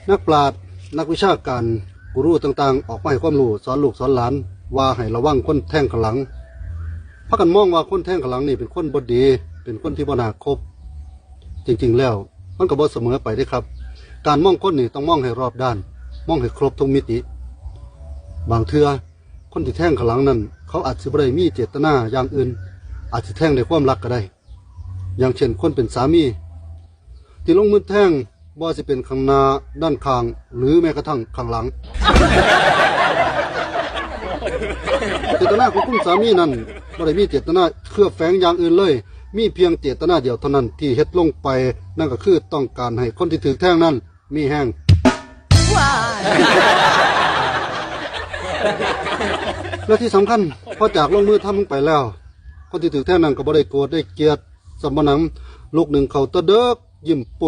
ນັກປຣາດ, ນັກວິຊາການ, ກູຣູຕ່າງໆ ອອກມາໃຫ້ຄວາມຮູ້, ສອນລູກສອນຫຼານ ວ່າໃຫ້ລະວັງຄົນແທງຂ້າງຫຼັງ. ພາກັນມອງວ່າຄົນແທງຂ້າງຫຼັງນີ້ເປັນຄົນບໍ່ດີ, ເປັນຄົນທີ່ບໍ່ໜ້າຄົບ. ຈິງໆແລ້ວ ມັນກໍບໍ່ສະເໝີໄປເດ້ຄັບ. ການມອງຄົນນີ້ຕ້ອງມອງໃຫ້ຮອບດ້ານ, ມອງໃຫ້ຄົບທຸກມິຕິ. ບາງເທື່ອ ຄົນທີ່ແທງຂ້າງຫຼັງນັ້ນ ເຂົາອາດຊິບໍ່ໄດ້ມີເຈດຕະນາຢ່າງອື່ນ, ອາດຊິແທງດ້ວຍຄວາມລັກກໍໄດ້. ຢ່າງເຊັ່ນ ຄົນເປັນສາມີ ທີ່ລົງມືແທງ ບໍ່ວ່າຊິເປັນຂ້າງໜ້າ, ດ້ານຂ້າງ ຫຼື ແມ້ກະທັ່ງຂ້າງຫຼັງ. ເຈດຕະນາຂອງຄຸນສາມີນັ້ນ ບໍ່ໄດ້ມີເຈດຕະນາເຄືອບແຝງຢ່າງອື່ນເລີຍ, ມີພຽງເຈດຕະນາດຽວເທົ່ານັ້ນທີ່ເຮັດລົງໄປ, ນັ້ນກໍຄືຕ້ອງການໃຫ້ຄົນທີ່ຖືກແທງນັ້ນມີແຮງ. ແລະທີ່ສຳຄັນ, ພໍຈາກລົງມືທຳລົງໄປແລ້ວ, ຄົນທີ່ຖືກແທງນັ້ນກໍບໍ່ໄດ້ໂກດໄດ້ກຽດສ່ຳບໍ່ໜັງ, ລຸກໜຶ່ງເຂົ້າແຕ່ເດິກ, ຍິ້ມປຸ